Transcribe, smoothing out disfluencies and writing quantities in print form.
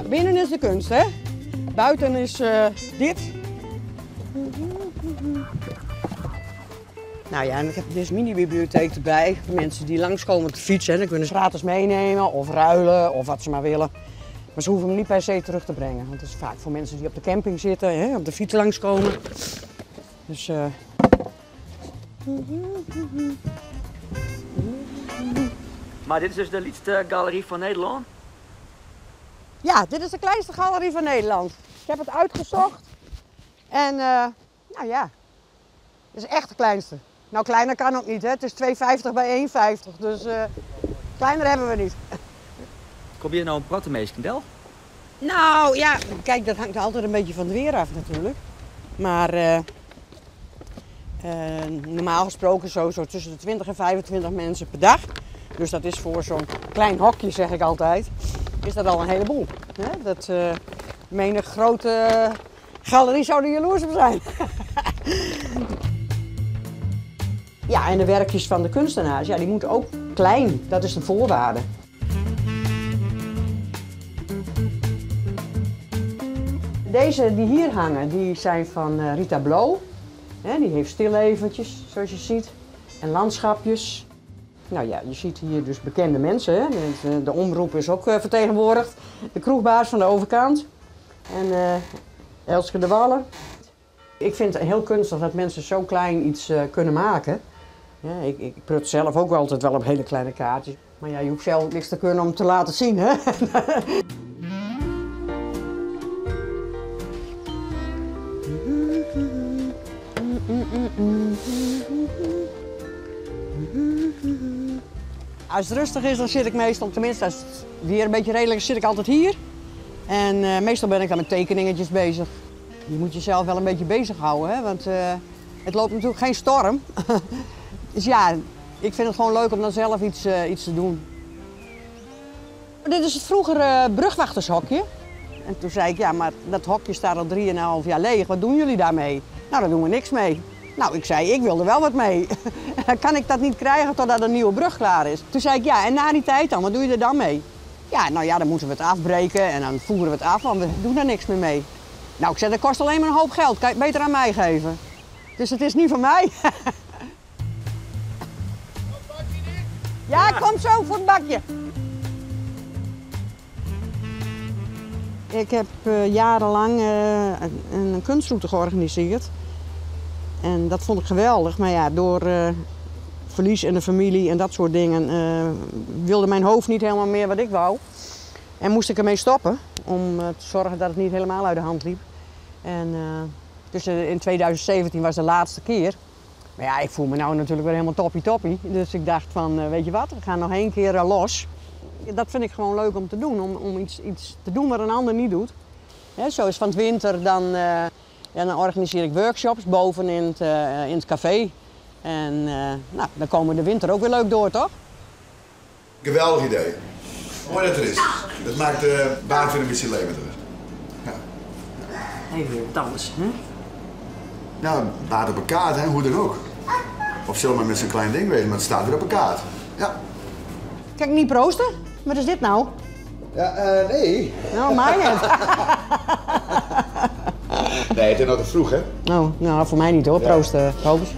Binnen is de kunst, hè? Buiten is dit. Nou ja, en ik heb dus mini-bibliotheek erbij. Voor mensen die langskomen te fietsen. Dan kunnen ze gratis meenemen of ruilen of wat ze maar willen. Maar ze hoeven hem niet per se terug te brengen. Want het is vaak voor mensen die op de camping zitten, hè, op de fiets langskomen. Dus. Maar dit is dus de lytste galery fan Nederlân? Ja, dit is de kleinste galerie van Nederland. Ik heb het uitgezocht. En nou ja, het is echt de kleinste. Nou, kleiner kan ook niet, hè. Het is 2,50 bij 1,50, dus kleiner hebben we niet. Kom je nou in protte minsken del? Nou ja, kijk, dat hangt altijd een beetje van het weer af natuurlijk. Maar normaal gesproken zo tussen de 20 en 25 mensen per dag. Dus dat is voor zo'n klein hokje, zeg ik altijd, is dat al een heleboel. Hè? Dat menig grote galerie zou er jaloers op zijn. Ja, en de werkjes van de kunstenaars, ja, die moeten ook klein. Dat is de voorwaarde. Deze die hier hangen, die zijn van Rita Blo. Hè, die heeft stilleventjes, zoals je ziet, en landschapjes. Nou ja, je ziet hier dus bekende mensen. Hè. De omroep is ook vertegenwoordigd. De kroegbaas van de overkant. En Elske de Wallen. Ik vind het heel kunstig dat mensen zo klein iets kunnen maken. Ja, ik prut zelf ook altijd wel op hele kleine kaartjes. Maar ja, je hoeft zelf niks te kunnen om te laten zien, hè? Als het rustig is, dan zit ik meestal, tenminste als het weer een beetje redelijk is, zit ik altijd hier. En meestal ben ik dan met tekeningetjes bezig. Je moet jezelf wel een beetje bezighouden, hè? Want het loopt natuurlijk geen storm. Dus ja, ik vind het gewoon leuk om dan zelf iets te doen. Dit is het vroegere brugwachtershokje. En toen zei ik, ja, maar dat hokje staat al 3,5 jaar leeg. Wat doen jullie daarmee? Nou, daar doen we niks mee. Nou, ik zei, ik wil er wel wat mee. Kan ik dat niet krijgen totdat een nieuwe brug klaar is? Toen zei ik, ja, en na die tijd dan, wat doe je er dan mee? Ja, nou ja, dan moeten we het afbreken en dan voeren we het af, want we doen daar niks meer mee. Nou, ik zei, dat kost alleen maar een hoop geld, kan je het beter aan mij geven. Dus het is nu van mij. Ja, kom zo voor het bakje. Ik heb jarenlang een kunstroute georganiseerd. En dat vond ik geweldig, maar ja, door verlies in de familie en dat soort dingen wilde mijn hoofd niet helemaal meer wat ik wou. En moest ik ermee stoppen om te zorgen dat het niet helemaal uit de hand liep. En dus in 2017 was de laatste keer. Maar ja, ik voel me nou natuurlijk weer helemaal toppie toppie. Dus ik dacht van, weet je wat, we gaan nog 1 keer los. Dat vind ik gewoon leuk om te doen, om iets te doen wat een ander niet doet. Hè, zo is van het winter, dan organiseer ik workshops boven in het café. En dan komen de winter ook weer leuk door, toch? Geweldig idee. Mooi dat er is. Dat maakt de baan weer een beetje levendiger. Ja. Even weer wat anders, hè? Nou, baat op een kaart, hè? Hoe dan ook. Of zullen we maar met zo'n klein ding wezen, maar het staat weer op een kaart. Ja. Kijk, niet proosten. Wat is dit nou? Ja, nee. Nou, mij net. Nee, het is nog te vroeg, hè? Nou, voor mij niet hoor. Ja. Proost, Kobus.